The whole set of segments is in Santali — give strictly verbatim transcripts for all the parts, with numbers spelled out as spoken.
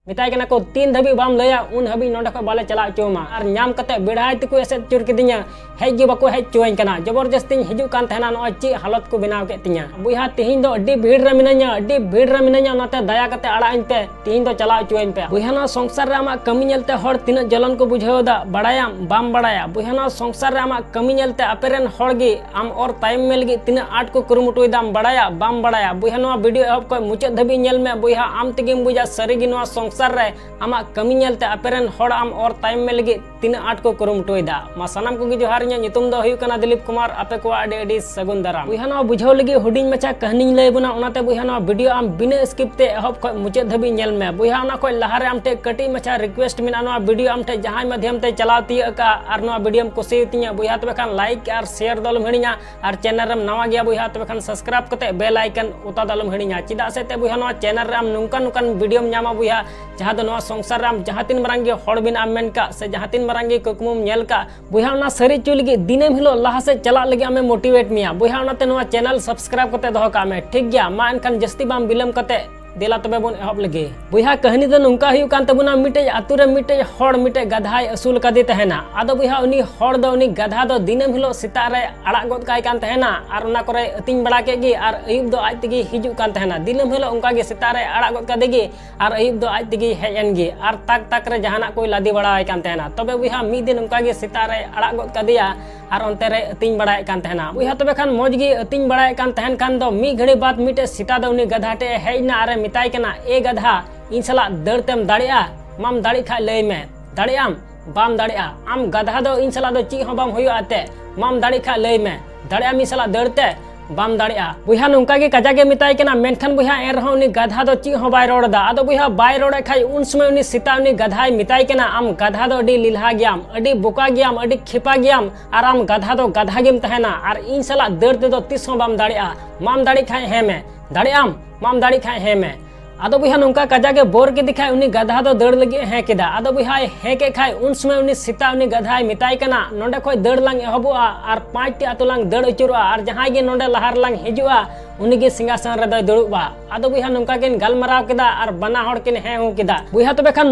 ᱢᱮᱛᱟᱭ ᱠᱟᱱᱟ ᱠᱚ, "ᱛᱤᱱ ᱫᱷᱟᱹᱵᱤᱡ ᱵᱟᱢ ᱞᱟᱹᱭᱟ, ᱩᱱ ᱦᱟᱹᱵᱤᱡ ᱱᱚᱸᱰᱮ ᱠᱷᱚᱱ ᱵᱟᱞᱮ ᱪᱟᱞᱟᱣ ᱦᱚᱪᱚ ᱟᱢᱟ᱾" ᱟᱨ ᱧᱟᱢ ᱠᱟᱛᱮ ᱵᱮᱲᱦᱟᱭ ᱛᱮᱠᱚ ᱮᱥᱮᱫ ᱟᱹᱪᱩᱨ ᱠᱤᱫᱤᱧᱟ, ᱦᱮᱡ ᱜᱮ ᱵᱟᱠᱚ ᱦᱮᱡ ᱦᱚᱪᱚᱣᱟᱹᱧ ᱠᱟᱱᱟ᱾ ᱡᱚᱵᱚᱨᱡᱚᱥᱛᱤᱧ ᱦᱤᱡᱩᱜ ᱠᱟᱱ ᱛᱟᱦᱮᱱᱟ, ᱱᱚᱜᱼᱚᱭ ᱪᱮᱫ ᱦᱟᱞᱚᱛ ᱠᱚ ᱵᱮᱱᱟᱣ ᱠᱮᱫ ᱛᱤᱧᱟ᱾ ᱵᱚᱭᱦᱟ, ᱛᱤᱦᱤᱧ ᱫᱚ ᱟᱹᱰᱤ ᱵᱷᱤᱲ ᱨᱮ ᱢᱤᱱᱟᱹᱧᱟ, ᱟᱹᱰᱤ ᱵᱷᱤᱲ ᱨᱮ ᱢᱤᱱᱟᱹᱧᱟ, ᱚᱱᱟᱛᱮ ᱫᱟᱭᱟ ᱠᱟᱛᱮ ᱟᱲᱟᱜ ᱟᱹᱧ ᱯᱮ, ᱛᱤᱦᱤᱧ ᱫᱚ ᱪᱟᱞᱟᱣ ᱦᱚᱪᱚᱣᱟᱹᱧ ᱯᱮ᱾ ᱵᱚᱭᱦᱟ, ᱱᱚᱣᱟ ᱥᱚᱝᱥᱟᱨ ᱨᱮ ᱟᱢᱟᱜ ᱠᱟᱹᱢᱤ ᱧᱮᱞᱛᱮ ᱦᱚᱲ ᱛᱤᱱᱟᱹᱜ ᱡᱚᱞᱚᱱ ᱠᱚ ᱵᱩᱡᱷᱟᱹᱣ ᱮᱫᱟ, ᱵᱟᱲᱟᱭᱟᱢ ᱵᱟᱢ ᱵᱟᱲᱟᱭᱟ? ᱵᱚᱭᱦᱟ, ᱱᱚᱣᱟ ᱥᱚᱝᱥᱟᱨ ᱨᱮ ᱟᱢᱟᱜ ᱠᱟᱹᱢᱤ ᱧᱮᱞᱛᱮ ᱟᱯᱮ ᱨᱮᱱ ᱦᱚᱲ ᱜᱮ ᱟᱢ ᱚᱨ ᱛᱟᱭᱚᱢ ᱢᱮ ᱞᱟᱹᱜᱤᱫ ᱛᱤᱱᱟᱹᱜ ᱟᱸᱴ ᱠᱚ ᱠᱩᱨᱩᱢᱩᱴᱩᱭᱮᱫᱟ, ᱵᱟᱲᱟᱭᱟ ᱵᱟᱢ ᱵᱟᱲᱟᱭᱟ? ᱵᱚᱭᱦᱟ, ᱱᱚᱣᱟ ᱵᱷᱤᱰᱤᱭᱳ ᱮᱦᱚᱵ ᱠᱷᱚᱱ ᱢᱩᱪᱟᱹᱫ ᱫᱷᱟᱹᱵᱤᱡ ᱧᱮᱞ ᱢᱮ ᱵᱚᱭᱦᱟ, ᱟᱢ ᱛᱮᱜᱮᱢ ᱵᱩᱡᱟ ᱥᱟᱹᱨᱤ ᱜᱮ ᱱᱚᱣᱟ ᱥᱚᱝᱥᱟᱨ ᱨᱮ ᱟᱢᱟᱜ ᱠᱟᱹᱢᱤ ᱧᱮᱞᱛᱮ ᱟᱯᱮ ᱨᱮᱱ ᱦᱚᱲ ᱟᱢ ᱚᱨ ᱛᱟᱭᱚᱢ ᱢᱮ ᱞᱟᱹᱜᱤᱫ ᱛᱤᱱᱟᱹᱜ ᱟᱸᱴ ᱠᱚ ᱠᱩᱨᱩᱢᱩᱴᱩᱭᱮᱫᱟ᱾ ᱢᱟ ᱥᱟᱱᱟᱢ ᱠᱚᱜᱮ ᱡᱚᱦᱟᱨ, ᱤᱧᱟᱹᱜ ᱧᱩᱛᱩᱢ ᱫᱚ ᱦᱩᱭᱩᱜ ᱠᱟᱱᱟ ᱫᱤᱞᱤᱯ ᱠᱩᱢᱟᱨ᱾ ᱟᱯᱮ ᱠᱚᱣᱟᱜ ᱟᱹᱰᱤ ᱟᱹᱰᱤ ᱥᱟᱹᱜᱩᱱ ᱫᱟᱨᱟᱢ᱾ ᱵᱚᱭᱦᱟ, ᱱᱚᱣᱟ ᱵᱩᱡᱷᱟᱹᱣ ᱞᱟᱹᱜᱤᱫ ᱦᱩᱰᱤᱧ ᱢᱟᱪᱷᱟ ᱠᱟᱹᱦᱱᱤᱧ ᱞᱟᱹᱭ ᱵᱚᱱᱟ, ᱚᱱᱟᱛᱮ ᱵᱚᱭᱦᱟ, ᱱᱚᱣᱟ ᱵᱷᱤᱰᱤᱭᱳ ᱟᱢ ᱵᱤᱱᱟᱹ ᱥᱠᱤᱯ ᱛᱮ ᱮᱦᱚᱵ ᱠᱷᱚᱱ ᱢᱩᱪᱟᱹᱫ ᱫᱷᱟᱹᱵᱤᱡ ᱧᱮᱞ ᱢᱮ᱾ ᱵᱚᱭᱦᱟ, ᱚᱱᱟ ᱠᱷᱚᱱ ᱞᱟᱦᱟᱨᱮ ᱟᱢ ᱴᱷᱮᱱ ᱠᱟᱹᱴᱤᱡ ᱢᱟᱪᱷᱟ ᱨᱤᱠᱩᱭᱮᱥᱴ ᱢᱮᱱᱟᱜᱼᱟ, ᱱᱚᱣᱟ ᱵᱷᱤᱰᱤᱭᱳ ᱟᱢ ᱴᱷᱮᱱ ᱡᱟᱦᱟᱸᱭ ᱢᱟᱫᱷᱭᱚᱢ ᱛᱮ ᱪᱟᱞᱟᱣ ᱛᱤᱭᱟᱹᱜ ᱟᱠᱟᱫᱼᱟ ᱟᱨ ᱱᱚᱣᱟ ᱵᱷᱤᱰᱤᱭᱳᱢ ᱠᱩᱥᱤᱭᱟᱛᱤᱧᱟ ᱵᱚᱭᱦᱟ, ᱛᱚᱵᱮ ᱠᱷᱟᱱ ᱞᱟᱭᱤᱠ ᱟᱨ ᱥᱮᱭᱟᱨ ᱫᱚ ᱟᱞᱚᱢ ᱦᱤᱲᱤᱧᱟ᱾ ᱟᱨ ᱪᱮᱱᱮᱞ ᱨᱮᱢ ᱱᱟᱣᱟ ᱜᱮᱭᱟ ᱵᱚᱭᱦᱟ, ᱛᱚᱵᱮ ᱠᱷᱟᱱ ᱥᱟᱵᱥᱠᱨᱟᱭᱤᱵ ᱠᱟᱛᱮ ᱵᱮᱞ ᱟᱭᱠᱚᱱ ᱚᱛᱟ ᱫᱚ ᱟᱞᱚᱢ ᱦᱤᱲᱤᱧᱟ᱾ ᱪᱮᱫᱟᱜ ᱥᱮ ᱛᱮ ᱵᱚᱭᱦᱟ, ᱱᱚᱣᱟ ᱪᱮᱱᱮᱞ ᱨᱮ ᱟᱢ ᱱᱚᱝᱠᱟᱱ ᱱᱚᱝᱠᱟᱱ ᱵᱷᱤᱰᱤᱭᱳᱢ ᱧᱟᱢᱟ ᱵᱚᱭᱦᱟ, ᱡᱟᱦᱟᱸ ᱫᱚ ᱱᱚᱣᱟ ᱥᱚᱝᱥᱟᱨ ᱨᱮ ᱟᱢ ᱡᱟᱦᱟᱸ ᱛᱤᱱ ᱢᱟᱨᱟᱝ ᱜᱮ ᱦᱚᱲ ᱵᱮᱱᱟᱜ ᱮᱢ ᱢᱮᱱ ᱠᱟᱜ ᱥᱮ ᱡᱟᱦᱟᱸ ᱛᱤᱱ ᱢᱟᱨᱟᱝ ᱜᱮ ᱠᱩᱠᱢᱩᱢ ᱧᱮᱞ ᱠᱟᱜ, ᱵᱚᱭᱦᱟ, ᱚᱱᱟ ᱥᱟᱹᱨᱤ ᱦᱚᱪᱚ ᱞᱟᱹᱜᱤᱫ ᱫᱤᱱᱟᱹᱢ ᱦᱤᱞᱳᱜ ᱞᱟᱦᱟ ᱥᱮᱫ ᱪᱟᱞᱟᱜ ᱞᱟᱹᱜᱤᱫ ᱟᱢᱮ ᱢᱳᱴᱤᱣᱮᱴ ᱢᱮᱭᱟ᱾ ᱵᱚᱭᱦᱟ, ᱚᱱᱟᱛᱮ ᱱᱚᱣᱟ ᱪᱮᱱᱮᱞ ᱥᱟᱵᱥᱠᱨᱟᱭᱤᱵ ᱠᱟᱛᱮ ᱫᱚᱦᱚ ᱠᱟᱜ ᱢᱮ, ᱴᱷᱤᱠ ᱜᱮᱭᱟ? ᱢᱟ ᱮᱱᱠᱷᱟᱱ ᱡᱟᱹᱥᱛᱤ ᱵᱟᱝ ᱵᱤᱞᱚᱢ ᱠᱟᱛᱮ ᱫᱮᱞᱟ ᱛᱚᱵᱮ ᱵᱚᱱ ᱮᱦᱚᱵ ᱞᱮᱜᱮ᱾ ᱵᱚᱭᱦᱟ, ᱠᱟᱹᱦᱱᱤ ᱫᱚ ᱱᱚᱝᱠᱟ ᱦᱩᱭᱩᱜ ᱠᱟᱱ ᱛᱟᱵᱚᱱᱟ, ᱢᱤᱫᱴᱮᱡ ᱟᱛᱳ ᱨᱮ ᱢᱤᱫᱴᱮᱡ ᱦᱚᱲ ᱢᱤᱫᱴᱮᱡ ᱜᱟᱫᱷᱟᱭ ᱟᱹᱥᱩᱞ ᱟᱠᱟᱫᱮ ᱛᱟᱦᱮᱱᱟ᱾ ᱟᱫᱚ ᱵᱚᱭᱦᱟ, ᱩᱱᱤ ᱦᱚᱲ ᱫᱚ ᱩᱱᱤ ᱜᱟᱫᱷᱟ ᱫᱚ ᱫᱤᱱᱟᱹᱢ ᱦᱤᱞᱳᱜ ᱥᱮᱛᱟᱜ ᱨᱮ ᱟᱲᱟᱜ ᱜᱚᱫ ᱠᱟᱭ ᱠᱟᱱ ᱛᱟᱦᱮᱱᱟ ᱟᱨ ᱚᱱᱟ ᱠᱚᱨᱮ ᱟᱹᱛᱤᱧ ᱵᱟᱲᱟ ᱠᱮᱫ ᱜᱮ ᱟᱨ ᱟᱹᱭᱩᱵ ᱫᱚ ᱟᱡ ᱛᱮᱜᱮ ᱦᱤᱡᱩᱜ ᱠᱟᱱ ᱛᱟᱦᱮᱱᱟ᱾ ᱫᱤᱱᱟᱹᱢ ᱦᱤᱞᱳᱜ ᱚᱱᱠᱟ ᱜᱮ ᱥᱮᱛᱟᱜ ᱨᱮ ᱟᱲᱟᱜ ᱜᱚᱫ ᱠᱟᱫᱮ ᱜᱮ ᱟᱨ ᱟᱹᱭᱩᱵ ᱫᱚ ᱟᱡ ᱛᱮᱜᱮ ᱦᱮᱡ ᱮᱱ ᱜᱮ ᱟᱨ ᱛᱟᱠ ᱛᱟᱠ ᱨᱮ ᱡᱟᱦᱟᱱᱟᱜ ᱠᱚᱭ ᱞᱟᱫᱮ ᱵᱟᱲᱟᱣᱟᱭ ᱠᱟᱱ ᱛᱟᱦᱮᱱᱟ᱾ ᱛᱚᱵᱮ ᱵᱚᱭᱦᱟ, ᱢᱤᱫ ᱫᱤᱱ ᱚᱱᱠᱟ ᱜᱮ ᱥᱮᱛᱟᱜ ᱨᱮ ᱟᱲᱟᱜ ᱜᱚᱫ ᱠᱟᱫᱮᱭᱟ ᱟᱨ ᱚᱱᱛᱮ ᱨᱮ ᱟᱹᱛᱤᱧ ᱵᱟᱲᱟᱭᱮᱫ ᱠᱟᱱ ᱛᱟᱦᱮᱱᱟ᱾ ᱵᱚᱭᱦᱟ, ᱛᱚᱵᱮ ᱠᱷᱟᱱ ᱢᱚᱡᱽ ᱜᱮ ᱟᱹᱛᱤᱧ ᱵᱟᱲᱟᱭᱮᱫ ᱠᱟᱱ ᱛᱟᱦᱮᱱ ᱠᱷᱟᱱ ᱫᱚ ᱢᱤᱫ ᱜᱷᱟᱹᱲᱤ ᱵᱟᱫ ᱢᱤᱫᱴᱮᱡ ᱥᱮᱛᱟ ᱫᱚ ᱩᱱᱤ ᱜᱟᱫᱷᱟ ᱴᱷᱮᱡ ᱮ ᱦᱮᱡ ᱮᱱᱟ ᱟᱨ ᱮ ᱢᱮᱛᱟᱭ ᱠᱟᱱᱟ, "ᱮ ᱜᱟᱫᱷᱟ, ᱤᱧ ᱥᱟᱞᱟᱜ ᱫᱟᱹᱲ ᱛᱮᱢ ᱫᱟᱲᱮᱭᱟᱜᱼᱟ? ᱢᱟᱢ ᱫᱟᱲᱮᱜ ᱠᱷᱟᱡ ᱞᱟᱹᱭ ᱢᱮ, ᱫᱟᱲᱮᱭᱟᱜ ᱟᱢ? ᱵᱟᱢ ᱫᱟᱲᱮᱭᱟᱜᱼᱟ? ᱟᱢ ᱜᱟᱫᱷᱟ ᱫᱚ ᱤᱧ ᱥᱟᱞᱟᱜ ᱫᱚ ᱪᱮᱫ ᱦᱚᱸ ᱵᱟᱢ ᱦᱩᱭᱩᱜᱼᱟ ᱛᱮ, ᱢᱟᱢ ᱫᱟᱲᱮᱜ ᱠᱷᱟᱡ ᱞᱟᱹᱭ ᱢᱮ, ᱫᱟᱲᱮᱭᱟᱜ ᱟᱢ ᱤᱧ ᱥᱟᱞᱟᱜ ᱫᱟᱹᱲ ᱛᱮ?" ᱵᱟᱢ ᱫᱟᱲᱮᱜᱼᱟ᱾ ᱵᱚᱭᱦᱟ, ᱱᱚᱝᱠᱟ ᱜᱮ ᱠᱟᱡᱟᱠ ᱮ ᱢᱮᱛᱟᱭ ᱠᱟᱱᱟ, ᱢᱮᱱᱠᱷᱟᱱ ᱵᱚᱭᱦᱟ, ᱮᱱ ᱨᱮᱦᱚᱸ ᱩᱱᱤ ᱜᱟᱫᱷᱟ ᱫᱚ ᱪᱮᱫ ᱦᱚᱸ ᱵᱟᱭ ᱨᱚᱲ ᱮᱫᱟ᱾ ᱟᱫᱚ ᱵᱚᱭᱦᱟ, ᱵᱟᱭ ᱨᱚᱲᱮᱫ ᱠᱷᱟᱡ ᱩᱱ ᱥᱚᱢᱚᱭ ᱩᱱᱤ ᱥᱮᱛᱟ ᱩᱱᱤ ᱜᱟᱫᱷᱟᱭ ᱢᱮᱛᱟᱭ ᱠᱟᱱᱟ, "ᱟᱢ ᱜᱟᱫᱷᱟ ᱫᱚ ᱟᱹᱰᱤ ᱞᱮᱞᱦᱟ ᱜᱮᱭᱟᱢ, ᱟᱹᱰᱤ ᱵᱚᱠᱟ ᱜᱮᱭᱟᱢ, ᱟᱹᱰᱤ ᱠᱷᱮᱯᱟ ᱜᱮᱭᱟᱢ ᱟᱨ ᱟᱢ ᱜᱟᱫᱷᱟ ᱫᱚ ᱜᱟᱫᱷᱟ ᱜᱮᱢ ᱛᱟᱦᱮᱱᱟ ᱟᱨ ᱤᱧ ᱥᱟᱞᱟᱜ ᱫᱟᱹᱲ ᱛᱮᱫᱚ ᱛᱤᱥ ᱦᱚᱸ ᱵᱟᱢ ᱫᱟᱲᱮᱜᱼᱟ᱾ ᱢᱟᱢ ᱫᱟᱲᱮᱜ ᱠᱷᱟᱡ ᱦᱮᱸ ᱢᱮ, ᱫᱟᱲᱮᱜ ᱟᱢ? ᱢᱟᱢ ᱫᱟᱲᱮᱜ ᱠᱷᱟᱡ ᱦᱮᱸ ᱢᱮ᱾" ᱟᱫᱚ ᱵᱚᱭᱦᱟ, ᱱᱚᱝᱠᱟ ᱠᱟᱡᱟᱠ ᱮ ᱵᱚᱨ ᱠᱮᱫᱮ ᱠᱷᱟᱡ ᱩᱱᱤ ᱜᱟᱫᱷᱟ ᱫᱚ ᱫᱟᱹᱲ ᱞᱟᱹᱜᱤᱫ ᱮ ᱦᱮᱸ ᱠᱮᱫᱟ᱾ ᱟᱫᱚ ᱵᱚᱭᱦᱟᱭ ᱦᱮᱸ ᱠᱮᱫ ᱠᱷᱟᱡ ᱩᱱ ᱥᱚᱢᱚᱭ ᱩᱱᱤ ᱥᱮᱛᱟ ᱩᱱᱤ ᱜᱟᱫᱷᱟᱭ ᱢᱮᱛᱟᱭ ᱠᱟᱱᱟ, "ᱱᱚᱸᱰᱮ ᱠᱷᱚᱡ ᱫᱟᱹᱲ ᱞᱟᱝ ᱮᱦᱚᱵᱚᱜᱼᱟ ᱟᱨ ᱯᱟᱸᱪ ᱴᱤ ᱟᱛᱳ ᱞᱟᱝ ᱫᱟᱹᱲ ᱟᱹᱪᱩᱨᱚᱜᱼᱟ ᱟᱨ ᱡᱟᱦᱟᱸᱭ ᱜᱮ ᱱᱚᱸᱰᱮ ᱞᱟᱦᱟ ᱨᱮᱞᱟᱝ ᱦᱤᱡᱩᱜᱼᱟ, ᱩᱱᱤᱜᱮ ᱥᱤᱝᱦᱟᱥᱚᱱ ᱨᱮᱫᱚᱭ ᱫᱩᱲᱩᱵᱼᱟ᱾ ᱟᱫᱚ ᱵᱚᱭᱦᱟ, ᱱᱚᱝᱠᱟ ᱠᱤᱱ ᱜᱟᱞᱢᱟᱨᱟᱣ ᱠᱮᱫᱟ ᱟᱨ ᱵᱟᱱᱟ ᱦᱚᱲ ᱠᱤᱱ ᱦᱮᱸ ᱦᱩ ᱠᱮᱫᱟ᱾ ᱵᱚᱭᱦᱟ, ᱛᱚᱵᱮ ᱠᱷᱟᱱ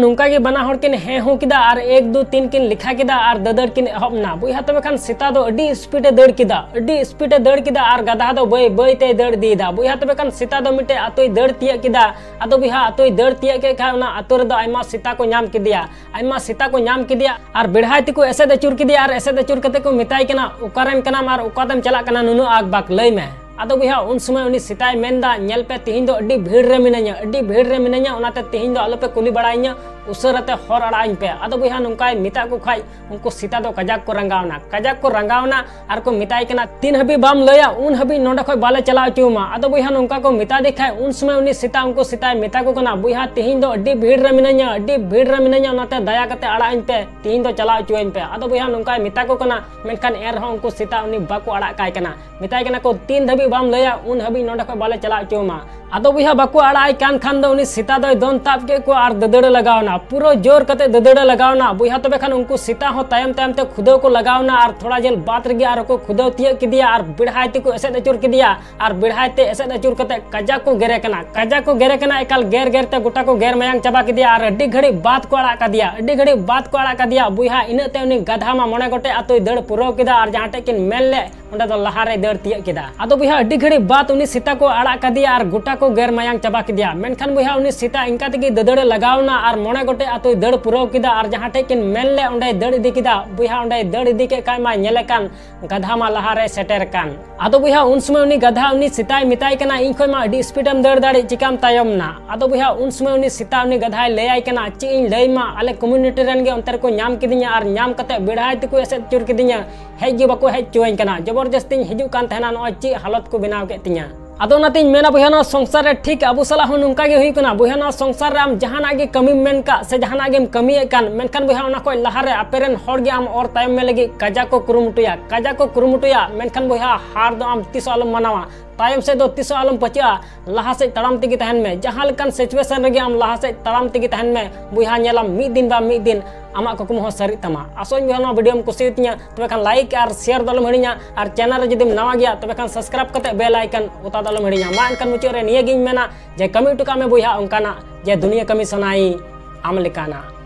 ᱱᱚᱝᱠᱟ ᱜᱮ ᱵᱟᱱᱟ ᱦᱚᱲ ᱠᱤᱱ ᱦᱮᱸ ᱦᱩ ᱠᱮᱫᱟ ᱟᱨ ᱮᱠ, ᱫᱩ, ᱛᱤᱱ ᱠᱤᱱ ᱞᱮᱠᱷᱟ ᱠᱮᱫᱟ ᱟᱨ ᱫᱟᱹᱫᱟᱹᱲ ᱠᱤᱱ ᱮᱦᱚᱵ ᱮᱱᱟ᱾ ᱵᱚᱭᱦᱟ, ᱛᱚᱵᱮ ᱠᱷᱟᱱ ᱥᱮᱛᱟ ᱫᱚ ᱟᱹᱰᱤ ᱥᱯᱤᱰ ᱮ ᱫᱟᱹᱲ ᱠᱮᱫᱟ, ᱟᱹᱰᱤ ᱥᱯᱤᱰ ᱮ ᱫᱟᱹᱲ ᱠᱮᱫᱟ ᱟᱨ ᱜᱟᱫᱷᱟ ᱫᱚ ᱵᱟᱹᱭ ᱵᱟᱹᱭ ᱛᱮᱭ ᱫᱟᱹᱲ ᱤᱫᱤᱭᱮᱫᱟ᱾ ᱵᱚᱭᱦᱟ, ᱛᱚᱵᱮ ᱠᱷᱟᱱ ᱥᱮᱛᱟ ᱫᱚ ᱢᱤᱫᱴᱮᱡ ᱟᱛᱳᱭ ᱫᱟᱹᱲ ᱛᱤᱭᱟᱹᱜ ᱠᱮᱫᱟ᱾ ᱟᱫᱚ ᱵᱚᱭᱦᱟ, ᱟᱛᱳᱭ ᱫᱟᱹᱲ ᱛᱤᱭᱟᱹᱜ ᱠᱮᱫ ᱠᱷᱟᱱ ᱚᱱᱟ ᱟᱛᱳ ᱨᱮᱫᱚ ᱟᱭᱢᱟ ᱥᱮᱛᱟ ᱠᱚ ᱧᱟᱢ ᱠᱮᱫᱮᱭᱟ, ᱟᱭᱢᱟ ᱥᱮᱛᱟ ᱠᱚ ᱧᱟᱢ ᱠᱮᱫᱮᱭᱟ ᱟᱨ ᱵᱮᱲᱦᱟᱭ ᱛᱮᱠᱚ ᱮᱥᱮᱫ ᱟᱹᱪᱩᱨ ᱠᱮᱫᱮᱭᱟ ᱟᱨ ᱮᱥᱮᱫ ᱟᱹᱪᱩᱨ ᱠᱟᱛᱮ ᱠᱚ ᱢᱮᱛᱟᱭ ᱠᱟᱱᱟ, "ᱚᱠᱟᱨᱮᱱ ᱠᱟᱱᱟᱢ ᱟᱨ ᱚᱠᱟᱛᱮᱢ ᱪᱟᱞᱟᱜ ᱠᱟᱱᱟ ᱱᱩᱱᱟᱹᱜ ᱟᱠ ᱵᱟᱠ, ᱞᱟᱹᱭ ᱢᱮ?" ᱟᱫᱚ ᱵᱚᱭᱦᱟ, ᱩᱱ ᱥᱚᱢᱚᱭ ᱩᱱᱤ ᱥᱮᱛᱟᱭ ᱢᱮᱱᱫᱟ, "ᱧᱮᱞ ᱯᱮ, ᱛᱤᱦᱤᱧ ᱫᱚ ᱟᱹᱰᱤ ᱵᱷᱤᱲ ᱨᱮ ᱢᱤᱱᱟᱹᱧᱟ, ᱟᱹᱰᱤ ᱵᱷᱤᱲ ᱨᱮ ᱢᱤᱱᱟᱹᱧᱟ, ᱚᱱᱟᱛᱮ ᱛᱤᱦᱤᱧ ᱫᱚ ᱟᱞᱚᱯᱮ ᱠᱩᱞᱤ ᱵᱟᱲᱟᱭᱤᱧᱟ, ᱩᱥᱟᱹᱨᱟᱛᱮ ᱦᱚᱨ ᱟᱲᱟᱜ ᱟᱹᱧ ᱯᱮ᱾" ᱟᱫᱚ ᱵᱚᱭᱦᱟ, ᱱᱚᱝᱠᱟᱭ ᱢᱮᱛᱟᱫ ᱠᱚ ᱠᱷᱟᱡ ᱩᱱᱠᱩ ᱥᱮᱛᱟ ᱫᱚ ᱠᱟᱡᱟᱠ ᱠᱚ ᱨᱟᱸᱜᱟᱣᱱᱟ, ᱠᱟᱡᱟᱠ ᱠᱚ ᱨᱟᱸᱜᱟᱣᱱᱟ ᱟᱨ ᱠᱚ ᱢᱮᱛᱟᱭ ᱠᱟᱱᱟ, "ᱛᱤᱱ ᱦᱟᱹᱵᱤᱡ ᱵᱟᱢ ᱞᱟᱹᱭᱟ, ᱩᱱ ᱦᱟᱹᱵᱤᱡ ᱱᱚᱸᱰᱮ ᱠᱷᱚᱡ ᱵᱟᱞᱮ ᱪᱟᱞᱟᱣ ᱦᱚᱪᱚᱣᱟᱢᱟ᱾" ᱟᱫᱚ ᱵᱚᱭᱦᱟ, ᱱᱚᱝᱠᱟ ᱠᱚ ᱢᱮᱛᱟ ᱫᱮ ᱠᱷᱟᱡ ᱩᱱ ᱥᱚᱢᱚᱭ ᱩᱱᱤ ᱥᱮᱛᱟ ᱩᱱᱠᱩ ᱥᱮᱛᱟᱭ ᱢᱮᱛᱟ ᱠᱚ ᱠᱟᱱᱟ, "ᱵᱚᱭᱦᱟ, ᱛᱤᱦᱤᱧ ᱫᱚ ᱟᱹᱰᱤ ᱵᱷᱤᱲ ᱨᱮ ᱢᱤᱱᱟᱹᱧᱟ, ᱟᱹᱰᱤ ᱵᱷᱤᱲ ᱨᱮ ᱢᱤᱱᱟᱹᱧᱟ, ᱚᱱᱟᱛᱮ ᱫᱟᱭᱟ ᱠᱟᱛᱮ ᱟᱲᱟᱜ ᱟᱹᱧ ᱯᱮ, ᱛᱤᱦᱤᱧ ᱫᱚ ᱪᱟᱞᱟᱣ ᱦᱚᱪᱚᱣᱟᱹᱧ ᱯᱮ᱾" ᱟᱫᱚ ᱵᱚᱭᱦᱟ, ᱱᱚᱝᱠᱟᱭ ᱢᱮᱛᱟ ᱠᱚ ᱠᱟᱱᱟ, ᱢᱮᱱᱠᱷᱟᱱ ᱮᱱ ᱨᱮᱦᱚᱸ ᱩᱱᱠᱩ ᱥᱮᱛᱟ ᱩᱱᱤ ᱵᱟᱠᱚ ᱟᱲᱟᱜ ᱠᱟᱭ ᱠᱟᱱᱟ᱾ ᱢᱮᱛᱟᱭ ᱠᱟᱱᱟ ᱠᱚ, "ᱛᱤᱱ ᱫᱷᱟᱹᱵᱤᱡ ᱵᱟᱢ ᱞᱟᱹᱭᱟ, ᱩᱱ ᱦᱟᱹᱵᱤᱡ ᱱᱚᱸᱰᱮ ᱠᱷᱚᱡ ᱵᱟᱞᱮ ᱪᱟᱞᱟᱣ ᱦᱚᱪᱚᱣᱟᱢᱟ᱾" ᱟᱫᱚ ᱵᱚᱭᱦᱟ, ᱵᱟᱠᱚ ᱟᱲᱟᱜ ᱟᱭ ᱠᱟᱱ ᱠᱷᱟᱱ ᱫᱚ ᱩᱱᱤ ᱥᱮᱛᱟ ᱫᱚᱭ ᱫᱚᱱ ᱛᱟᱵ ᱠᱮᱫ ᱠᱚᱣᱟ ᱟᱨ ᱫᱟᱹᱫᱟᱹᱲᱮ ᱞᱟᱜᱟᱣᱱᱟ, ᱯᱩᱨᱟᱹ ᱡᱳᱨ ᱠᱟᱛᱮ ᱫᱟᱹᱫᱟᱹᱲᱮ ᱞᱟᱜᱟᱣᱱᱟ᱾ ᱵᱚᱭᱦᱟ, ᱛᱚᱵᱮ ᱠᱷᱟᱱ ᱩᱱᱠᱩ ᱥᱮᱛᱟ ᱦᱚᱸ ᱛᱟᱭᱚᱢ ᱛᱟᱭᱚᱢ ᱛᱮ ᱠᱷᱩᱫᱟᱹᱣ ᱠᱚ ᱞᱟᱜᱟᱣᱱᱟ ᱟᱨ ᱛᱷᱚᱲᱟ ᱡᱷᱟᱹᱞ ᱵᱟᱫ ᱨᱮᱜᱮ ᱟᱨᱦᱚᱸ ᱠᱚ ᱠᱷᱩᱫᱟᱹᱣ ᱛᱤᱭᱟᱹᱜ ᱠᱮᱫᱮᱭᱟ ᱟᱨ ᱵᱮᱲᱦᱟᱭ ᱛᱮᱠᱚ ᱮᱥᱮᱫ ᱟᱹᱪᱩᱨ ᱠᱮᱫᱮᱭᱟ ᱟᱨ ᱵᱮᱲᱦᱟᱭ ᱛᱮ ᱮᱥᱮᱫ ᱟᱹᱪᱩᱨ ᱠᱟᱛᱮ ᱠᱟᱡᱟᱠ ᱠᱚ ᱜᱮᱨᱮ ᱠᱟᱱᱟ, ᱠᱟᱡᱟᱠ ᱠᱚ ᱜᱮᱨᱮ ᱠᱟᱱᱟ, ᱮᱠᱟᱞ ᱜᱮᱨ ᱜᱮᱨ ᱛᱮ ᱜᱚᱴᱟ ᱠᱚ ᱜᱮᱨ ᱢᱟᱭᱟᱝ ᱪᱟᱵᱟ ᱠᱮᱫᱮᱭᱟ ᱟᱨ ᱟᱹᱰᱤ ᱜᱷᱟᱹᱲᱤᱡ ᱵᱟᱫ ᱠᱚ ᱟᱲᱟᱜ ᱠᱟᱫᱮᱭᱟ, ᱟᱹᱰᱤ ᱜᱷᱟᱹᱲᱤᱡ ᱵᱟᱫ ᱠᱚ ᱟᱲᱟᱜ ᱠᱟᱫᱮᱭᱟ᱾ ᱵᱚᱭᱦᱟ, ᱤᱱᱟᱹᱜ ᱛᱮ ᱩᱱᱤ ᱜᱟᱫᱷᱟ ᱢᱟ ᱢᱚᱬᱮ ᱜᱚᱴᱮᱡ ᱟᱛᱳᱭ ᱫᱟᱹᱲ ᱯᱩᱨᱟᱹᱣ ᱠᱮᱫᱟ ᱟᱨ ᱡᱟᱦᱟᱸ ᱴᱷᱮᱡ ᱠᱤᱱ ᱢᱮᱱ ᱞᱮᱫ ᱚᱸᱰᱮ ᱫᱚ ᱞᱟᱦᱟᱨᱮᱭ ᱫᱟᱹᱲ ᱛᱤᱭᱟᱹᱜ ᱠᱮᱫᱟ᱾ ᱟᱫᱚ ᱵᱚᱭᱦᱟ, ᱟᱹᱰᱤ ᱜᱷᱟᱹᱲᱤᱡ ᱵᱟᱫ ᱩᱱᱤ ᱥᱮᱛᱟ ᱠᱚ ᱟᱲᱟᱜ ᱠᱟᱫᱮᱭᱟ ᱟᱨ ᱜᱚᱴᱟ ᱠᱚ ᱜᱮᱨ ᱢᱟᱭᱟᱝ ᱪᱟᱵᱟ ᱠᱮᱫᱮᱭᱟ᱾ ᱢᱮᱱᱠᱷᱟᱱ ᱵᱚᱭᱦᱟ, ᱩᱱᱤ ᱥᱮᱛᱟ ᱤᱱᱠᱟ ᱛᱮᱜᱮ ᱫᱟᱹᱫᱟᱹᱲᱮ ᱞᱟᱜᱟᱣ ᱮᱱᱟ ᱟᱨ ᱢᱚᱬᱮ ᱜᱚᱴᱮᱡ ᱟᱛᱳᱭ ᱫᱟᱹᱲ ᱯᱩᱨᱟᱹᱣ ᱠᱮᱫᱟ ᱟᱨ ᱡᱟᱦᱟᱸ ᱴᱷᱮᱡ ᱠᱤᱱ ᱢᱮᱱ ᱞᱮᱫ ᱚᱸᱰᱮᱭ ᱫᱟᱹᱲ ᱤᱫᱤ ᱠᱮᱫᱟ᱾ ᱵᱚᱭᱦᱟ, ᱚᱸᱰᱮᱭ ᱫᱟᱹᱲ ᱤᱫᱤ ᱠᱮᱫ ᱠᱷᱟᱡ ᱢᱟ ᱧᱮᱞᱮ ᱠᱟᱱ ᱜᱟᱫᱷᱟ ᱢᱟ ᱞᱟᱦᱟᱨᱮ ᱥᱮᱴᱮᱨ ᱠᱟᱱ᱾ ᱟᱫᱚ ᱵᱚᱭᱦᱟ, ᱩᱱ ᱥᱚᱢᱚᱭ ᱩᱱᱤ ᱜᱟᱫᱷᱟ ᱩᱱᱤ ᱥᱮᱛᱟᱭ ᱢᱮᱛᱟᱭ ᱠᱟᱱᱟ, "ᱤᱧ ᱠᱷᱚᱡ ᱢᱟ ᱟᱹᱰᱤ ᱥᱯᱤᱰ ᱮᱢ ᱫᱟᱹᱲ ᱫᱟᱲᱮᱜ, ᱪᱤᱠᱟᱢ ᱛᱟᱭᱚᱢ ᱱᱟ?" ᱟᱫᱚ ᱵᱚᱭᱦᱟ, ᱩᱱ ᱥᱚᱢᱚᱭ ᱩᱱᱤ ᱥᱮᱛᱟ ᱩᱱᱤ ᱜᱟᱫᱷᱟᱭ ᱞᱟᱹᱭᱟᱭ ᱠᱟᱱᱟ, "ᱪᱮᱫ ᱤᱧ ᱞᱟᱹᱭ ᱢᱟ, ᱟᱞᱮ ᱠᱚᱢᱤᱭᱩᱱᱤᱴᱤ ᱨᱮᱱ ᱜᱮ ᱚᱱᱛᱮ ᱨᱮᱠᱚ ᱧᱟᱢ ᱠᱤᱫᱤᱧᱟ ᱟᱨ ᱧᱟᱢ ᱠᱟᱛᱮ ᱵᱮᱲᱦᱟᱭ ᱛᱮᱠᱚ ᱮᱥᱮᱫ ᱟᱹᱪᱩᱨ ᱠᱤᱫᱤᱧᱟ, ᱦᱮᱡ ᱜᱮ ᱵᱟᱠᱚ ᱦᱮᱡ ᱦᱚᱪᱚᱣᱟᱹᱧ ᱠᱟᱱᱟ, ᱡᱚᱵᱚᱨᱡᱚᱥᱛᱤᱧ ᱦᱤᱡᱩᱜ ᱠᱟᱱ ᱛᱟᱦᱮᱱᱟ, ᱱᱚᱜᱼᱚᱭ ᱪᱮᱫ ᱦᱟᱞᱚᱛ ᱠᱚ ᱵᱮᱱᱟᱣ ᱠᱮᱫ ᱛᱤᱧᱟ᱾" ᱟᱫᱚ ᱚᱱᱟᱛᱤᱧ ᱢᱮᱱᱟ ᱵᱚᱭᱦᱟ, ᱱᱚᱣᱟ ᱥᱚᱝᱥᱟᱨ ᱨᱮ ᱴᱷᱤᱠ ᱟᱵᱚ ᱥᱟᱞᱟᱜ ᱦᱚᱸ ᱱᱚᱝᱠᱟ ᱜᱮ ᱦᱩᱭᱩᱜ ᱠᱟᱱᱟ᱾ ᱵᱚᱭᱦᱟ, ᱱᱚᱣᱟ ᱥᱚᱝᱥᱟᱨ ᱨᱮ ᱟᱢ ᱡᱟᱦᱟᱱᱟᱜ ᱜᱮ ᱠᱟᱹᱢᱤᱢ ᱢᱮᱱ ᱠᱟᱜ ᱥᱮ ᱡᱟᱦᱟᱱᱟᱜ ᱜᱮᱢ ᱠᱟᱹᱢᱤᱭᱮᱫ ᱠᱟᱱ, ᱢᱮᱱᱠᱷᱟᱱ ᱵᱚᱭᱦᱟ, ᱚᱱᱟ ᱠᱷᱚᱡ ᱞᱟᱦᱟᱨᱮ ᱟᱯᱮ ᱨᱮᱱ ᱦᱚᱲ ᱜᱮ ᱟᱢ ᱚᱨ ᱛᱟᱭᱚᱢ ᱢᱮ ᱞᱟᱹᱜᱤᱫ ᱠᱟᱡᱟᱠ ᱠᱚ ᱠᱩᱨᱩᱢᱩᱴᱩᱭᱟ, ᱠᱟᱡᱟᱠ ᱠᱚ ᱠᱩᱨᱩᱢᱩᱴᱩᱭᱟ, ᱢᱮᱱᱠᱷᱟᱱ ᱵᱚᱭᱦᱟ, ᱦᱟᱨ ᱫᱚ ᱟᱢ ᱛᱤᱥ ᱦᱚᱸ ᱟᱞᱚᱢ ᱢᱟᱱᱟᱣᱟ᱾ ᱛᱟᱭᱚᱢ ᱥᱮᱫ ᱫᱚ ᱛᱤᱥ ᱦᱚᱸ ᱟᱞᱚᱢ ᱯᱟᱹᱪᱟᱹᱜᱼᱟ, ᱞᱟᱦᱟ ᱥᱮᱫ ᱛᱟᱲᱟᱢ ᱛᱮᱜᱮ ᱛᱟᱦᱮᱱ ᱢᱮ᱾ ᱡᱟᱦᱟᱸ ᱞᱮᱠᱟᱱ situation ᱨᱮᱜᱮ ᱟᱢ ᱞᱟᱦᱟ ᱥᱮᱫ ᱛᱟᱲᱟᱢ ᱛᱮᱜᱮ ᱛᱟᱦᱮᱱ ᱢᱮ ᱵᱚᱭᱦᱟ, ᱧᱮᱞᱟᱢ ᱢᱤᱫ ᱫᱤᱱ ᱵᱟ ᱢᱤᱫ ᱫᱤᱱ ᱟᱢᱟᱜ ᱠᱩᱠᱢᱩ ᱦᱚᱸ ᱥᱟᱹᱨᱤᱜ ᱛᱟᱢᱟ᱾ ᱟᱥᱚᱜ ᱟᱹᱧ ᱵᱚᱭᱦᱟ ᱱᱚᱣᱟ video ᱮᱢ ᱠᱩᱥᱤᱭᱟᱛᱤᱧᱟ, ᱛᱚᱵᱮ ᱠᱷᱟᱱ like ᱟᱨ share ᱫᱚ ᱟᱞᱚᱢ ᱦᱤᱲᱤᱧᱟ, ᱟᱨ channel ᱨᱮ ᱡᱩᱫᱤᱢ ᱱᱟᱣᱟ ᱜᱮᱭᱟ ᱛᱚᱵᱮ ᱠᱷᱟᱱ subscribe ᱠᱟᱛᱮ bell icon ᱚᱛᱟ ᱫᱚ ᱟᱞᱚᱢ ᱦᱤᱲᱤᱧᱟ᱾ ᱢᱟ ᱮᱱᱠᱷᱟᱱ ᱢᱩᱪᱟᱹᱫ ᱨᱮ ᱱᱤᱭᱟᱹ ᱜᱤᱧ ᱢᱮᱱᱟ ᱡᱮ ᱠᱟᱹᱢᱤ ᱦᱚᱴᱚ ᱠᱟᱜ ᱢᱮ ᱵᱚᱭᱦᱟ ᱚᱱᱠᱟᱱᱟᱜ ᱡᱮ ᱫᱩᱱᱤᱭᱟᱹ ᱠᱟᱹᱢᱤ ᱥᱟᱱᱟᱭᱤ ᱟᱢ ᱞᱮᱠᱟᱱᱟᱜ᱾